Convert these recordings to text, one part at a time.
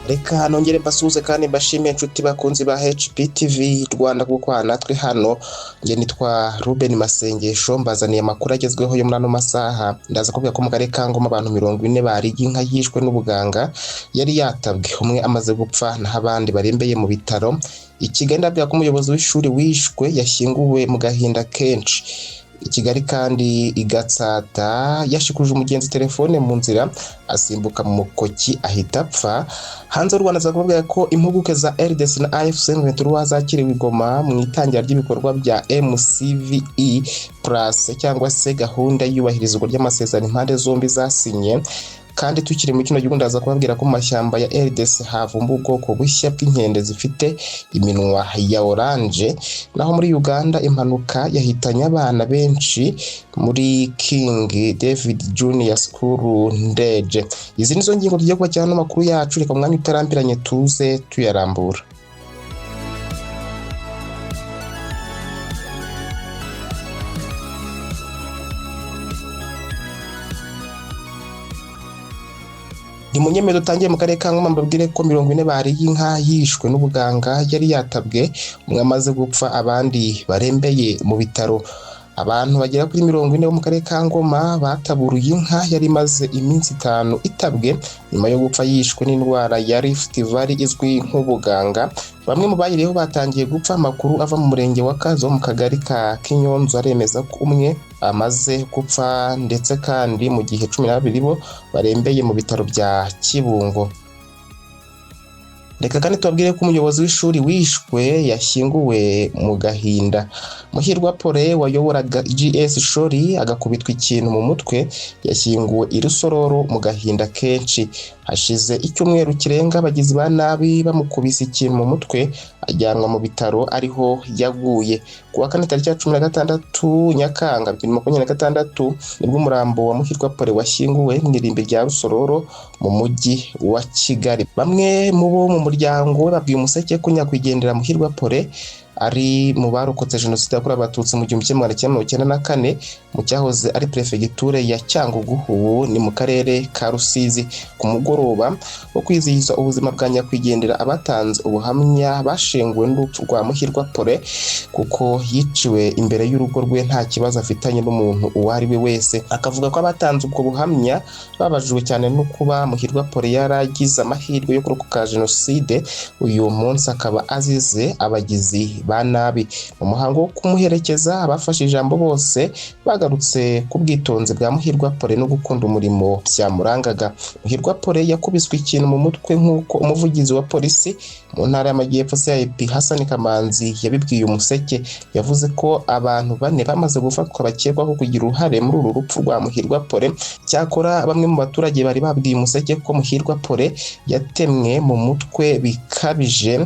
Reka nongere mbasuhuze kandi mbashimiye inshuti bakunzi ba HPTV Rwanda kuko natwe hano. Nge nitwa Ruben Masengesho, mbazaniye amakuru agezweho yo muri ano masaha. Ndaza kubwira ko mu karere ka Ngoma abantu 40 bariye inka yishwe n'ubuganga yari yatabwe, umwe amaze gupfa naho abandi barembeye mu bitaro. I Kigali ndabwira ko umuyobozi w'ishuri wishwe yashyinguwe mu gahinda kenshi. I Kigali kandi Igatsata yashikuje umugenzi telefone mu nzira asimbuka mu mukoki ahita apfa. Hanze y'u Rwanda aza kubabwira ko impuguke za RDC na AFC M23 zakiriwe i Goma mu itangira ry'ibikorwa bya MCVE plus cyangwa se gahunda y'iyubahirizwa ry'amasezerano impande zombi zasinye. Kandi tukiri mu kino gihugu ndaza kubabwira ko mu mashyamba ya RDC havumbuwe ubwoko bushya bw'inkende zifite iminwa ya oranje. Naho muri Uganda impanuka yahitanye abana benshi muri King David Junior School Ndeje. Izi nizo ngingo tugiye kubakira n'amakuru yacu, reka umwanya utarambiranye tuze tuyarambura. Ni munyemero dutangiye mu karere ka Ngoma, mbabwire ko 40 bariye inka yishwe n'ubuganga yari yatabwe, umwe amaze gupfa abandi barembeye mu bitaro. Abantu bagera kuri 40 bo mu karere ka Ngoma bataburuye inka yari imaze iminsi 5 itabwe nyuma yo gupfa yishwe n'indwara ya Rift Valley izwi nk'ubuganga. Bamwe mu bayiriyeho batangiye gupfa. Amakuru ava mu murenge wa Kazo mu kagari ka Kinyonzo aremeza ko umwe amaze gupfa, ndetse kandi mu gihe 12 bo barembeye mu bitaro bya Kibungo. Reka kandi tubabwire ko umuyobozi w'ishuri wishwe yashyinguwe mu gahinda. Muhirwa Pole wayoboraga GS Shori agakubitwa ikintu mu mutwe yashyinguwe i Rusororo mu gahinda kenshi. Hashize icyumweru kirenga abagizi ba nabi bamukubise ikintu mu mutwe ajyanwa mu bitaro ariho yaguye. Ku wa kane tariki ya 16 Nyakanga 2026 nibwo umurambo wa Muhirwa Pole washyinguwe mu irimbi rya Rusororo mu mujyi wa Kigali. Bamwe mu bo mu muryango we babwiye Umuseke ko nyakwigendera Muhirwa Pole ari mu barokotse jenoside yakorewe Abatutsi mu 1994 mu cyahoze ari perefegiture ya Cyangugu, ubu ni mu karere ka Rusizi. Ku mugoroba wo kwizihiza ubuzima bwa nyakwigendera, abatanze ubuhamya bashenguwe n'urupfu rwa Muhirwa Pole kuko yiciwe imbere y'urugo rwe nta kibazo afitanye n'umuntu uwo ari we wese. Akavuga ko abatanze ubwo buhamya babajijwe cyane no kuba Muhirwa Pole yaragize amahirwe yo kurokoka jenoside, uyu munsi akaba azize abagizi ba nabi. Mu muhango wo kumuherekeza abafashe ijambo bose bagarutse ku bwitonzi bwa Muhirwa Pole no gukunda umurimo byamurangaga. Muhirwa Pole yakubiswe ikintu mu mutwe nk'uko umuvugizi wa polisi mu ntara y'Amajyepfo CIP Hassan Kamanzi yabibwiye Umuseke. Yavuze ko abantu 4 bamaze gufatwa bakekwaho kugira uruhare muri uru rupfu rwa Muhirwa Pole. Cyakora bamwe mu baturage bari babwiye Umuseke ko Muhirwa Pole yatemwe mu mutwe bikabije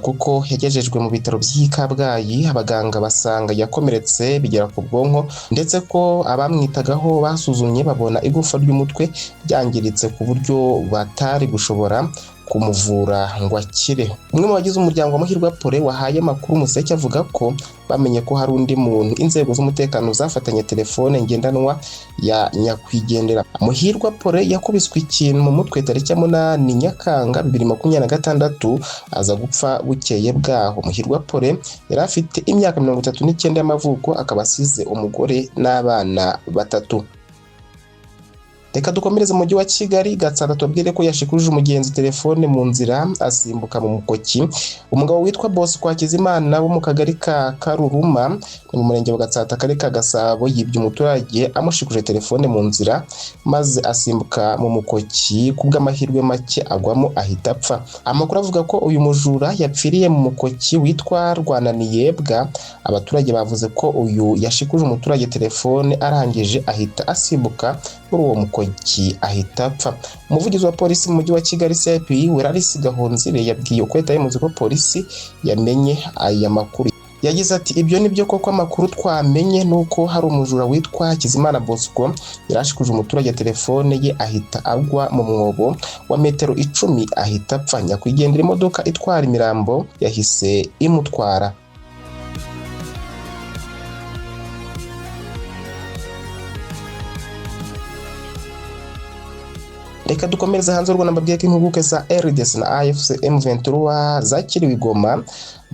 kuko yagejejwe mu bitaro by'i Kabgayi, abaganga basanga yakomeretse bigera ku bwonko, ndetse ko abamwitagaho basuzumye babona igufa ry'umutwe ryangiritse ku buryo batari gushobora kumuvura ngo akire. Umwe mu bagize umuryango wa Muhirwa Pole wahaye amakuru Umuseke avuga ko bamenye ko hari undi muntu inzego z'umutekano zafatanye telefone ngendanwa ya nyakwigendera. Muhirwa Pole yakubiswe ikintu mu mutwe tariki ya 8 Nyakanga 2026 aza gupfa bukeye bwaho. Muhirwa Pole yari afite imyaka 39 y'amavuko, akaba asize umugore n'abana 3. Reka dukomereze mu mujyi wa Kigali. Gatsata tubabwire ko yashikuje umugenzi telefone mu nzira asimbuka mu mukoki. Umugabo witwa Bosco Hakizimana wo mu kagari ka Karuruma ni mu murenge wa Gatsata akarere ka Gasabo yibye umuturage amushikuje telefone mu nzira maze asimbuka mu mukoki, kubw'amahirwe make agwamo ahita apfa. Amakuru avuga ko uyu mujura yapfiriye mu mukoki witwa Rwananiyebwa. Abaturage bavuze ko uyu yashikuje umuturage telefone arangije ahita asimbuka muri uwo mukoki ahita apfa. Umuvugizi wa polisi mu mujyi wa Kigali CIP Werarisi Gahonzire yabwiye Ukweta Times ko polisi yamenye aya makuru. Yagize ati ibyo ni byo koko, amakuru twamenye nuko hari umujura witwa Hakizimana Bosco yarashikuje umuturage telefone ye ahita agwa mu mwobo wa metero 10 ahita apfa. Nyakwigendera imodoka itwara imirambo yahise imutwara. Reka dukomereze hanze y'u Rwanda. Mbabwiye ko impuguke za RDC na AFC M23 zakiriwe i Goma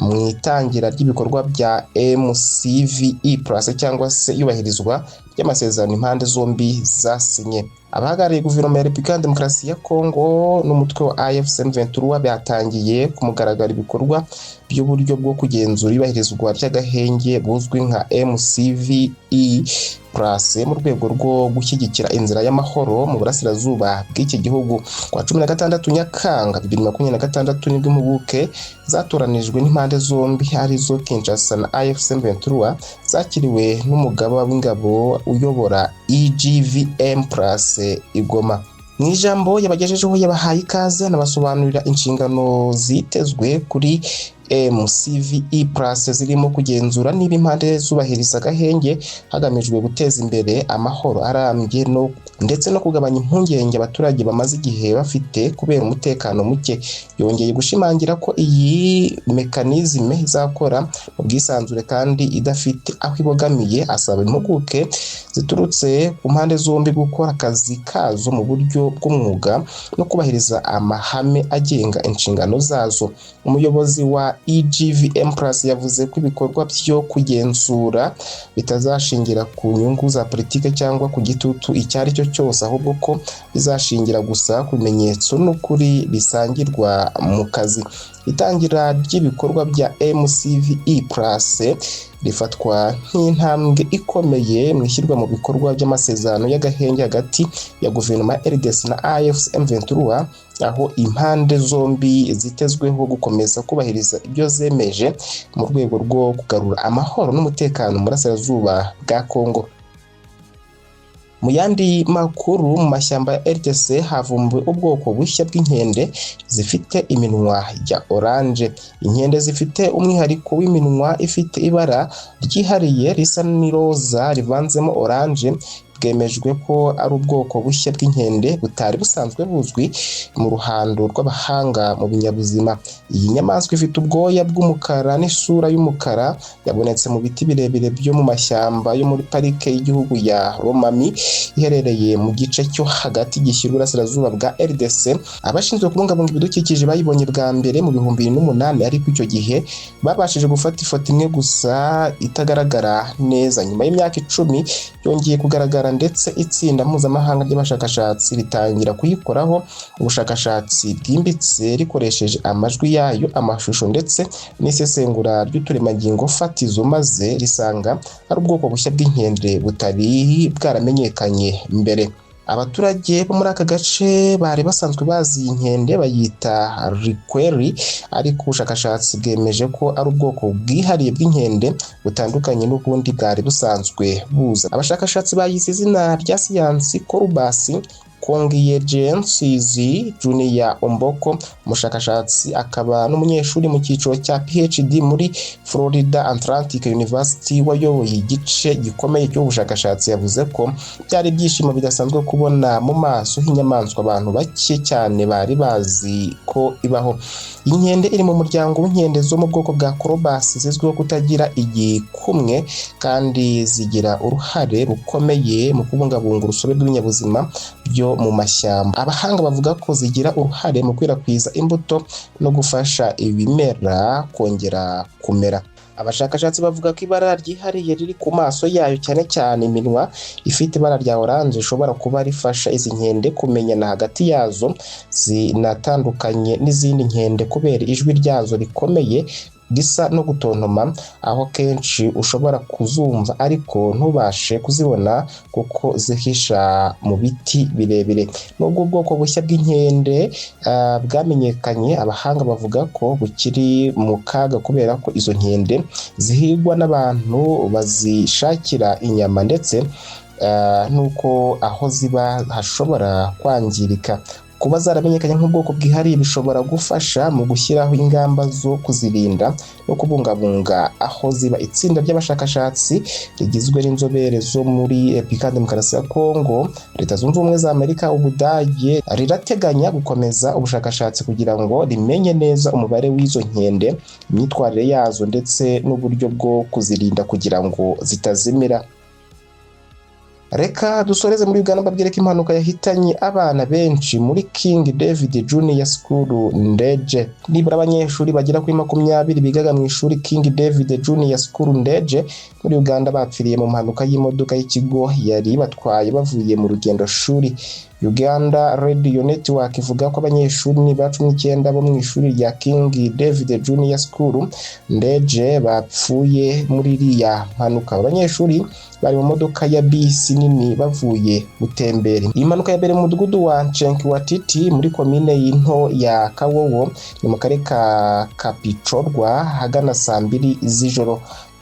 mu itangira ry'ibikorwa bya MCVE Plus, cyangwa se iyubahirizwa ry'amasezerano impande zombi zasinye. Abahagarariye guverinoma ya Repubulika ya Demokarasi ya Kongo n'umutwe wa AFC M23 batangiye ku mugaragaro ibikorwa by'uburyo bwo kugenzura iyubahirizwa ry'agahenge buzwi nka MCVE Plus, mu rwego rwo gushyigikira inzira y'amahoro mu burasirazuba bw'iki gihugu. Kwa 16 Nyakanga 2026 nibwo impuguke zatoranijwe n'impande zombi, arizo Kinshasa na AFC M23, zakiriwe n'umugaba w'ingabo uyobora EGVM Plus i Goma. Mu ijambo yabagejejeho, yabahaye ikaze, anabasobanurira inshingano zitezwe kuri MCVE Plus, zirimo kugenzura niba impande zubahiriza agahenge hagamijwe guteza imbere amahoro arambye no ndetse no kugabanya impungenge abaturage bamaze igihe bafite kubera umutekano muke. Yongeye gushimangira ko iyi mécanisme izakora mu bwisanzure kandi idafite aho ibogamiye, asaba impuguke ziturutse ku mpande zombi gukora akazi kazo mu buryo bw'umwuga no kubahiriza amahame agenga inshingano zazo. Umuyobozi wa EGVM Plus yavuze ko ibikorwa byo kugenzura bitazashingira ku nyungu za politiki cyangwa ku gitutu icyo ari cyo cyose, ahubwo ko bizashingira gusa ku bimenyetso n'ukuri bisangirwa mu kazi. Itangira ry'ibikorwa bya MCVE Plus rifatwa nk'intambwe ikomeye mu ishyirwa mu bikorwa by'amasezerano y'agahenge hagati ya guverinoma ya RDC na AFC M23, aho impande zombi zitezweho gukomeza kubahiriza ibyo zemeje mu rwego rwo kugarura amahoro n'umutekano mu burasirazuba bwa Kongo. Mu yandi makuru, mu mashyamba ya RDC havumbuwe ubwoko bushya bw'inkende zifite iminwa ya orange. Inkende zifite umwihariko w'iminwa ifite ibara ryihariye risa n'iroza rivanzemo orange, bwemejwe ko ari ubwoko bushya bw'inkende butari busanzwe buzwi mu ruhando rw'abahanga mu binyabuzima. Iyi nyamaswa ifite ubwoya bw'umukara n'isura y'umukara, yabonetse mu biti birebire byo mu mashyamba yo muri Parike y'Igihugu ya Lomami, iherereye mu gice cyo hagati gishyira uburasirazuba bwa RDC. Abashinzwe kubungabunga ibidukikije bayibonye bwa mbere mu 2008, ariko icyo gihe babashije gufata ifoto imwe gusa itagaragara neza. Nyuma y'imyaka 10 yongeye kugaragara, ndetse itsinda mpuzamahanga ry'abashakashatsi ritangira kuyikoraho ubushakashatsi bwimbitse rikoresheje amajwi yayo, amashusho ndetse n'isesengura ry'uturemangingo fatizo, maze risanga ari ubwoko bushya bw'inkende butari bwaramenyekanye mbere. Abaturage bo muri aka gace bari basanzwe bazi iyi nkende bayita rikweri, ariko ubushakashatsi bwemeje ko ari ubwoko bwihariye bw'inkende butandukanye n'ubundi bwari busanzwe buza. Abashakashatsi bayise izina rya siyansi Colobus congoensis Junior Omboko, umushakashatsi akaba n'umunyeshuri mu cyiciro cya PhD muri Florida Atlantic University wayoboye igice gikomeye cy'ubushakashatsi, yavuze ko byari ibyishimo bidasanzwe kubona mu maso h'inyamaswa abantu bake cyane bari bazi ko ibaho. Iyi nkende iri mu muryango w'inkende zo mu bwoko bwa Colobus, zizwiho kutagira igikumwe kandi zigira uruhare rukomeye mu kubungabunga urusobe rw'ibinyabuzima byo mu mashyamba. Abahanga bavuga ko zigira uruhare mu gukwirakwiza imbuto no gufasha ibimera kongera kumera. Abashakashatsi bavuga ko ibara ryihariye riri ku maso yayo, cyane cyane iminwa ifite ibara rya orange, rishobora kuba rifasha izi nkende kumenyana hagati yazo. Zinatandukanye n'izindi nkende kubera ijwi ryazo rikomeye risa no gutontoma, aho kenshi ushobora kuzumva ariko ntubashe kuzibona kuko zihisha mu biti birebire. Nubwo ubwoko bushya bw'inkende bwamenyekanye, abahanga bavuga ko bukiri mu kaga kubera ko izo nkende zihigwa n'abantu bazishakira inyama, ndetse n'uko aho ziba hashobora kwangirika. Kuba zaramenyekanye nk'ubwoko bwihariye bishobora gufasha mu gushyiraho ingamba zo kuzirinda no kubungabunga aho ziba. Itsinda ry'abashakashatsi rigizwe n'inzobere zo muri Repubulika Demokarasi ya Kongo, Leta Zunze Ubumwe za Amerika, Ubudage, rirateganya gukomeza ubushakashatsi kugira ngo rimenye neza umubare w'izo nkende, imyitwarire yazo ndetse n'uburyo bwo kuzirinda kugira ngo zitazimira. Reka dusoreze muri Uganda, mbabwire ko impanuka yahitanye abana benshi muri King David Junior School Ndeje. Nibura abanyeshuri bagera kuri 20 bigaga mu ishuri King David Junior School Ndeje muri Uganda bapfiriye mu mpanuka y'imodoka y'ikigo yari batwaye bavuye mu rugendo shuri. Uganda Radio Network ivuga ko abanyeshuri nibura 19 bo mu ishuri rya King David Junior School Ndeje bapfuye muri iriya mpanuka. Abanyeshuri bari mu modoka ya bisi nini bavuye gutembera. Iyi mpanuka yabereye mu mudugudu wa Ncenkiwatiti muri komine y'into ya Kawowo, ni mu karere ka Kapicorwa, ahagana saa 2 z'ijoro.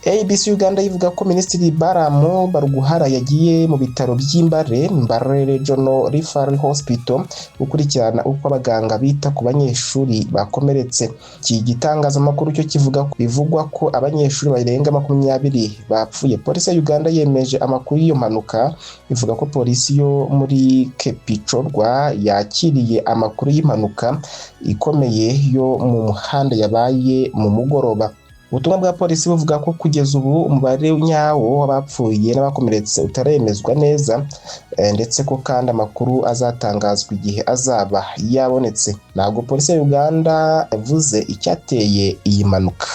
ABC Uganda ivuga ko Minisitiri Balaam Barugahara yagiye mu bitaro by'Imbare, Mbare Regional Referral Hospital, gukurikirana uko abaganga bita ku banyeshuri bakomeretse. Iki gitangazamakuru cyo kivuga ko bivugwa ko abanyeshuri barenga 20 bapfuye. Polisi ya Uganda yemeje amakuru y'iyo mpanuka, ivuga ko polisi yo muri Kepicorwa yakiriye amakuru y'impanuka ikomeye yo mu muhanda yabaye mu mugoroba. Ubutumwa bwa polisi buvuga ko kugeza ubu umubare nyawo w'abapfuye n'abakomeretse utaremezwa neza, ndetse ko kandi amakuru azatangazwa igihe azaba yabonetse. Ntabwo polisi ya Uganda yavuze icyateye iyi mpanuka.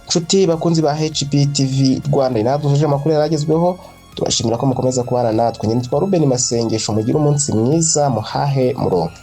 Nshuti bakunzi ba HPTV Rwanda, natwe dusoje amakuru yaragezweho. Tubashimira ko mukomeza kubana natwe. Nyine twa Ruben Masengesho, mugire umunsi mwiza, muhahe muronke.